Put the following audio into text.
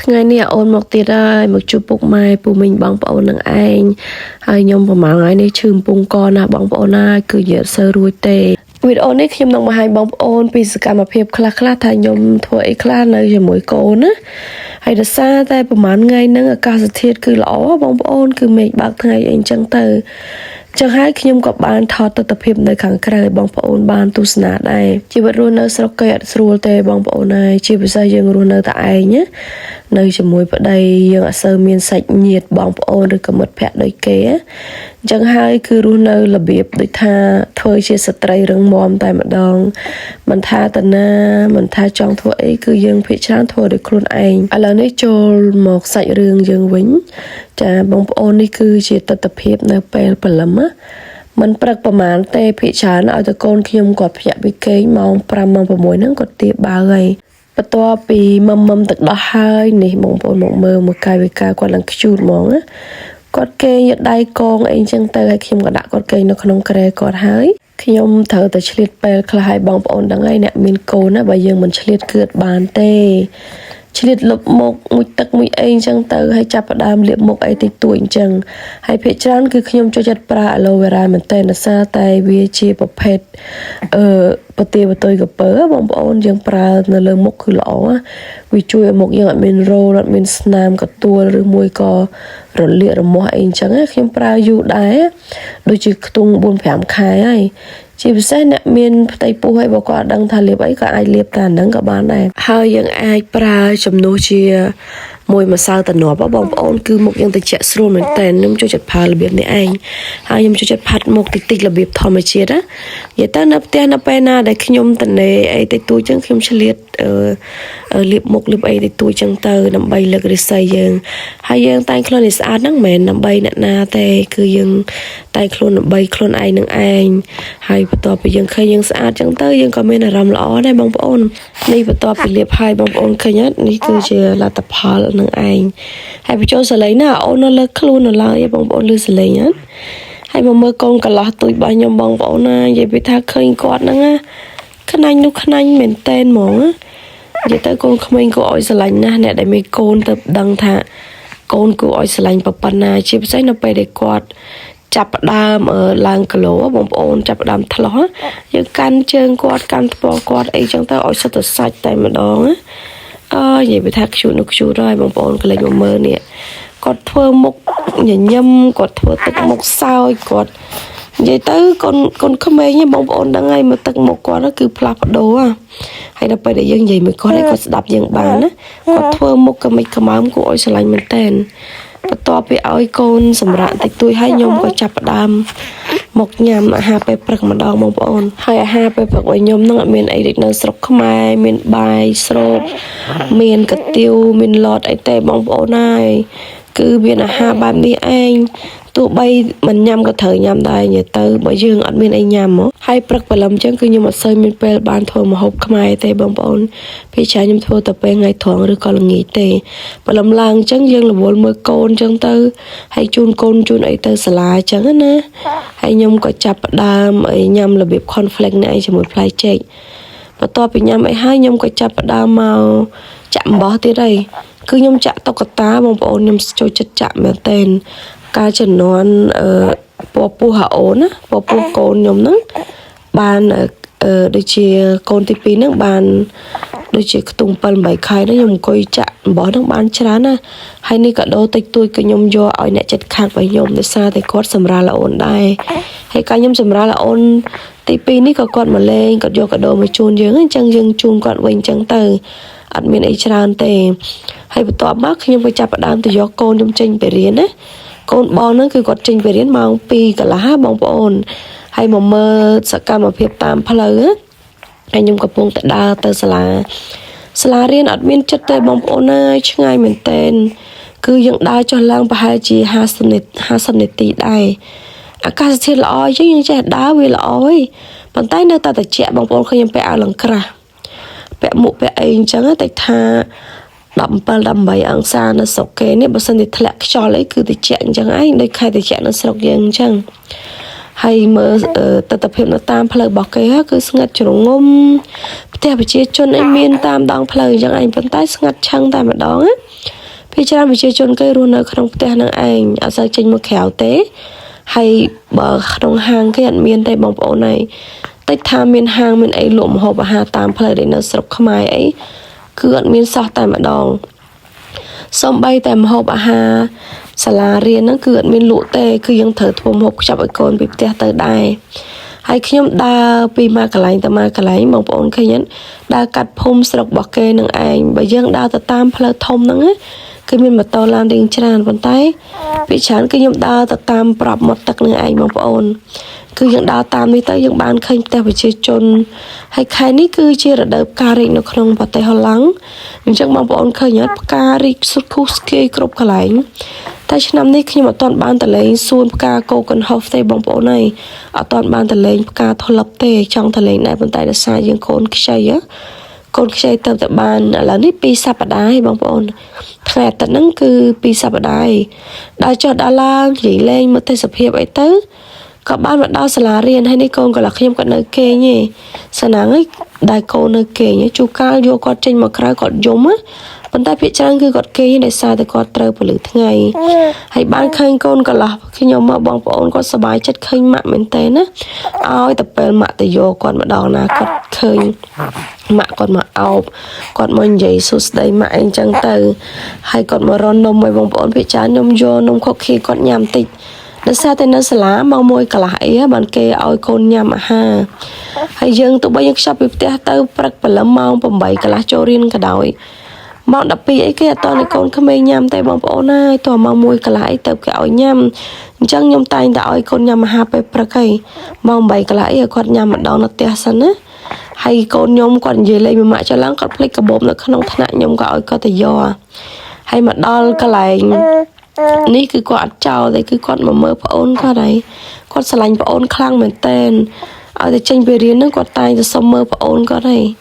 ថ្ងៃនេះអូនមកទៀតហើយមកជួបពុកម៉ែពូមីងបងប្អូននឹងឯងហើយខ្ញុំប្រហែលថ្ងៃនេះឈឺកំពុងកណាស់បងប្អូនណាគឺនិយាយអត់សូវរួចទេវីដេអូនេះខ្ញុំនឹងបង្ហាញបងប្អូនពីសកម្មភាពខ្លះៗថាខ្ញុំធ្វើអីខ្លះនៅជាមួយកូនណាហើយដោយសារតែប្រហែលថ្ងៃហ្នឹងអាកាសធាតុគឺល្អបងប្អូនគឺមេឃបើកថ្ងៃអីអញ្ចឹងទៅចឹងហើយខ្ញុំក៏បានថតទស្សនភាពនៅខាងក្រៅឲ្យបងប្អូនបានទស្សនាដែរជីវិតរស់នៅស្រុកគេអត់ស្រួលទេបងប្អូនហើយជាពិសេសយើងរស់នៅតែឯងណានៅជាមួយប្តីយើងអត់សូវមានសាច់ញាតិបងប្អូនឬក៏មិត្តភ័ក្តិដូចគេណាអញ្ចឹងហើយគឺរស់នៅរបៀបដូចថាធ្វើជាស្ត្រីរឹងមាំតែម្ដងមិនថាតាណាមិនថាចង់ធ្វើអីគឺយើងភាគច្រើនធ្វើដោយខ្លួនឯងឥឡូវនេះចូលមកសាច់រឿងយើងវិញចាបងប្អូននេះគឺជាទស្សនភាពនៅពេលព្រលឹមណាមិនព្រឹកប្រហែលទេភាគច្រើនឲ្យតែកូនខ្ញុំគាត់ភ្ញាក់ពីគេងម៉ោង5ម៉ោង6ហ្នឹងគាត់ទៀបបើហើយបន្ទាប់ពីមមមទឹកដោះហើយនេះបងប្អូនមកមើលមកកាយវិការគាត់ឡើងខ្ជូតហ្មងណាគាត់គេងយកដៃកងអីចឹងទៅហើយខ្ញុំក៏ដាក់គាត់គេងនៅក្នុងគ្រែគាត់ហើយខ្ញុំត្រូវតែឆ្លៀតពេលខ្លះឲ្យបងប្អូនដឹងហើយអ្នកមានកូនណាបើយើងមិនឆ្លៀតគឺអត់បានទេឆ្លៀតលុបមុខមួយទឹកមួយអីអញ្ចឹងទៅហើយចាប់ផ្ដើមលាបមុខអីតិចតួចអញ្ចឹងហើយភាគច្រើនគឺខ្ញុំចូលចិត្តប្រើ aloe vera មែនតើដោយសារតែវាជាប្រភេទអឺពទាបតុយកពើបងប្អូនយើងប្រើនៅលើមុខគឺល្អវាជួយឲ្យមុខយើងអត់មានរោលអត់មានស្នាមកទួលឬមួយក៏រលាករមាស់អីអញ្ចឹងខ្ញុំប្រើយូរដែរដូចជាខ្ទង់4 5ខែហើយជាពិសេសអ្នកមានផ្ទៃពោះហើយបើគាត់អត់ដឹងថាលាបអីក៏អាចលាបតែអាហ្នឹងក៏បានដែរហើយយើងអាចប្រើជំនួសជាមួយម្សៅតំណប់បងប្អូនគឺមុខយើងត្រជាក់ស្រួលមែនតើខ្ញុំចូលចិត្តប្រើរបៀបនេះឯងហើយខ្ញុំចូលចិត្តផាត់មុខតិចតិចរបៀបធម្មជាតិណានិយាយទៅនៅផ្ទះនៅពេលណាដែលខ្ញុំតនេអីតិចតួចចឹងខ្ញុំឆ្លៀតអឺលាបមុខលាបអីតិចតួចចឹងទៅដើម្បីលើករិស័យយើងហើយយើងតែងខ្លួនឲ្យស្អាតហ្នឹងមិនមែនដើម្បីអ្នកណាទេគឺយើងតែងខ្លួនដើម្បីខ្លួនឯងនឹងឯងហើយបន្ទាប់ពីយើងឃើញយើងស្អាតចឹងទៅយើងក៏មានអារម្មណ៍ល្អដែរបងប្អូននេះបន្ទាប់ពីលាបហើយបងប្អូនឃើញអត់នេះគឺជាលទ្ធផលនឹងឯងហើយបញ្ចូលសលេងណាអូននៅលើខ្លួននៅឡើយបងប្អូនលឺសលេងអត់ហើយមកមើលកូនកន្លោះទូចរបស់ខ្ញុំបងប្អូនណានិយាយពីថាឃើញគាត់ហ្នឹងណាខ្នាញ់នោះខ្នាញ់មែនតែនហ្មងណានិយាយទៅកូនក្មេងគួរឲ្យស្រឡាញ់ណាស់អ្នកដែលមានកូនទៅដឹងថាកូនគួរឲ្យស្រឡាញ់ប៉ុណ្ណាជាពិសេសនៅពេលដែលគាត់ចាប់ផ្ដើមឡើងគីឡូបងប្អូនចាប់ផ្ដើមថ្លោះយើងកាន់ជើងគាត់កាន់ថ្ពាល់គាត់អីចឹងទៅឲ្យសុទ្ធតែសាច់តែម្ដងណាអើនិយាយពីថាខ្ជូតនោះខ្ជូតហើយបងប្អូនកលេចមកមើលនេះគាត់ធ្វើមុខញញឹមគាត់ធ្វើទឹកមុខសើចគាត់និយាយទៅកូនកូនក្មេងបងប្អូនដឹងហើយមើលទឹកមុខគាត់គឺផ្លាស់ប្ដូរហើយដល់ពេលដែលយើងនិយាយមួយគាត់ឲ្យគាត់ស្ដាប់យើងបានណាគាត់ធ្វើមុខក៏មិនខ្មើមគួរឲ្យស្រឡាញ់មែនតែនបន្ទាប់ពីឲ្យកូនសម្រាប់តិចតួចហើយខ្ញុំក៏ចាប់ផ្ដើមមកញ៉ាំអាហារពេលព្រឹកម្ដងបងប្អូនហើយអាហារពេលព្រឹករបស់ខ្ញុំនឹងអត់មានអីដូចនៅស្រុកខ្មែរមានបាយស្រូបមានកាទៀវមានលតអីទេបងប្អូនហើយគឺមានអាហារបែបនេះឯងទោះបីមិនញ៉ាំក៏ត្រូវញ៉ាំដែរនិយាយទៅបើយើងអត់មានអីញ៉ាំហ៎ហើយព្រឹកព្រលឹមចឹងគឺខ្ញុំអត់សូវមានពេលបានធ្វើម្ហូបខ្មែរទេបងប្អូនពេលច្រើនខ្ញុំធ្វើតែពេលថ្ងៃត្រង់ឬក៏ល្ងាចទេព្រលឹមឡើងចឹងយើងរវល់មើលកូនចឹងទៅហើយជូនកូនជូនអីទៅសាលាចឹងណាហើយខ្ញុំក៏ចាប់ផ្ដើមអីញ៉ាំរបៀប cornflake នេះអីជាមួយផ្លែចេកបន្ទាប់ពីញ៉ាំអីហើយខ្ញុំក៏ចាប់ផ្ដើមមកចាក់អំបោះទៀតហើយគឺខ្ញុំចាក់តុក្កតាបងប្អូនខ្ញុំចូលចិត្តចាក់មែនទែនកាលជំនាន់អឺពពោះហអូនណាពពោះកូនខ្ញុំហ្នឹងបានអឺដូចជាកូនទី2ហ្នឹងបានដូចជាខ្ទង់7 8ខែហ្នឹងខ្ញុំអង្គុយចាក់អំបោះហ្នឹងបានច្រើនណាហើយនេះក៏ដូរតិចតួចក៏ខ្ញុំយកឲ្យអ្នកចិត្តខាងរបស់ខ្ញុំដោយសារតែគាត់សម្រាលអូនដែរហើយកាលខ្ញុំសម្រាលអូនទី2នេះក៏គាត់មកលេងគាត់យកកាដូមកជូនយើងអញ្ចឹងយើងជូនគាត់វិញអញ្ចឹងទៅអត់មានអីច្រើនទេហើយបន្ទាប់មកខ្ញុំក៏ចាប់ផ្ដើមទៅយកកូនខ្ញុំចេញពីរៀនណាកូនបងហ្នឹងគឺគាត់ចេញពីរៀនម៉ោង2កន្លះបងប្អូនហើយមកមើលសកម្មភាពតាមផ្លូវហើយខ្ញុំកំពុងតែដើរទៅសាលាសាលារៀនអត់មានចិត្តទេបងប្អូនអើយឆ្ងាយមែនតែនគឺយើងដើរចុះឡើងប្រហែលជា50នាទី50នាទីដែរអាកាសធាតុល្អអញ្ចឹងយើងចេះដើរវាល្អហើយប៉ុន្តែនៅតែត្រជាក់បងប្អូនឃើញខ្ញុំពាក់អាវឡើងក្រាស់ពាក់មួកពាក់អីអញ្ចឹងតែថា17 18អង្សានៅស្រុកគេនេះបើសិនជាធ្លាក់ខ្យល់អីគឺត្រជាក់អញ្ចឹងឯងដូចខែត្រជាក់នៅស្រុកយើងអញ្ចឹងហើយមើលទស្សនភាពនៅតាមផ្លូវរបស់គេគឺស្ងាត់ជ្រងំផ្ទះប្រជាជនអីមានតាមដងផ្លូវអញ្ចឹងឯងប៉ុន្តែស្ងាត់ឆឹងតែម្ដងណា ភាគច្រើនប្រជាជនគេរស់នៅក្នុងផ្ទះនឹងឯងអត់សូវចេញមកក្រៅទេហើយបើក្នុងហាងគេអត់មានទេបងប្អូនហើយតិចថាមានហាងមានអីលក់ម្ហូបអាហារតាមផ្លូវដែលនៅស្រុកខ្មែរអីគឺអត់មានសោះតែម្ដង សំបីតែម្ហូបអាហារសាលារៀនហ្នឹងគឺអត់មានលក់ទេគឺយើងត្រូវធ្វើម្ហូបខ្ចប់ឲ្យកូនពីផ្ទះទៅដែរហើយខ្ញុំដើរពីមកកន្លែងទៅមកកន្លែងបងប្អូនឃើញទេដើរកាត់ភូមិស្រុករបស់គេនឹងឯងបើយើងដើរទៅតាមផ្លូវធំហ្នឹងណាគឺមានម៉ូតូឡានរៀងច្រើនប៉ុន្តែពីច្រើនគឺខ្ញុំដើរទៅតាមប្របមាត់ទឹកនឹងឯងបងប្អូន គឺយើងដើរតាមនេះទៅយើងបានឃើញផ្ទះប្រជាជនហើយខែនេះគឺជារដូវផ្ការីកនៅក្នុងប្រទេសហូឡង់អញ្ចឹងបងប្អូនឃើញអត់ផ្ការីកសុទ្ធខុសស្គាយគ្រប់កន្លែងតែឆ្នាំនេះខ្ញុំអត់ទាន់បានទៅលេងសួនផ្កាកូកិនហូហ្វទេបងប្អូនអើយអត់ទាន់បានទៅលេងផ្កាធុលឹបទេចង់ទៅលេងដែរប៉ុន្តែដោយសារយើងកូនខ្ចីហ៎កូនខ្ចីទៅតែបានឥឡូវនេះ2សប្តាហ៍ហើយបងប្អូនថ្ងៃអាទិត្យហ្នឹងគឺ2សប្តាហ៍ហើយដល់ចុះដល់ឡើងនិយាយលេងមើលទេសភាពអីទៅ ក៏បានមកដល់សាលារៀនហើយនេះកូនកន្លះខ្ញុំគាត់នៅគេងឯងសណាងឯងដែលកូននៅគេងឯងជួកាលយកគាត់ចេញមកក្រៅគាត់យំណាប៉ុន្តែភាគច្រើនគឺគាត់គេងដោយសារតែគាត់ត្រូវពលឺថ្ងៃហើយបានឃើញកូនកន្លះខ្ញុំមកបងប្អូនគាត់សប្បាយចិត្តឃើញម៉ាក់មែនតើណាឲ្យតែពេលម៉ាក់ទៅយកគាត់ម្ដងណាគាត់ឃើញម៉ាក់គាត់មកអោបគាត់មកនិយាយសួស្ដីម៉ាក់អីចឹងទៅហើយគាត់មករននំឲ្យបងប្អូនភាគច្រើនខ្ញុំយកនំខុកខីគាត់ញ៉ាំតិច ដោយសារតែនៅសាលាម៉ោង1កន្លះអីបានគេឲ្យកូនញ៉ាំអាហារហើយយើងទោះបីយើងខ្ចប់ពីផ្ទះទៅព្រឹកព្រលឹមម៉ោង8កន្លះចូលរៀនក៏ដោយម៉ោង12អីគេអត់តឲ្យកូនក្មេងញ៉ាំទេបងប្អូនហើយតោះម៉ោង1កន្លះអីទៅគេឲ្យញ៉ាំអញ្ចឹងខ្ញុំតែងតែឲ្យកូនញ៉ាំអាហារពេលព្រឹកហើយម៉ោង8កន្លះអីឲ្យគាត់ញ៉ាំម្ដងនៅផ្ទះសិនណាហើយកូនខ្ញុំគាត់និយាយលេងមួយម៉ាក់ចុះឡើងគាត់ភ្លេចកាបូបនៅក្នុងថ្នាក់ខ្ញុំក៏ឲ្យគាត់ទៅយកហើយមកដល់កន្លែង នេះគឺគាត់អត់ចោលទេគឺគាត់មកមើលប្អូនគាត់ហើយគាត់ស្រឡាញ់ប្អូនខ្លាំងមែនទែនឲ្យតែចេញពីរៀនហ្នឹងគាត់តែងតែសុំមើលប្អូនគាត់ហើយ។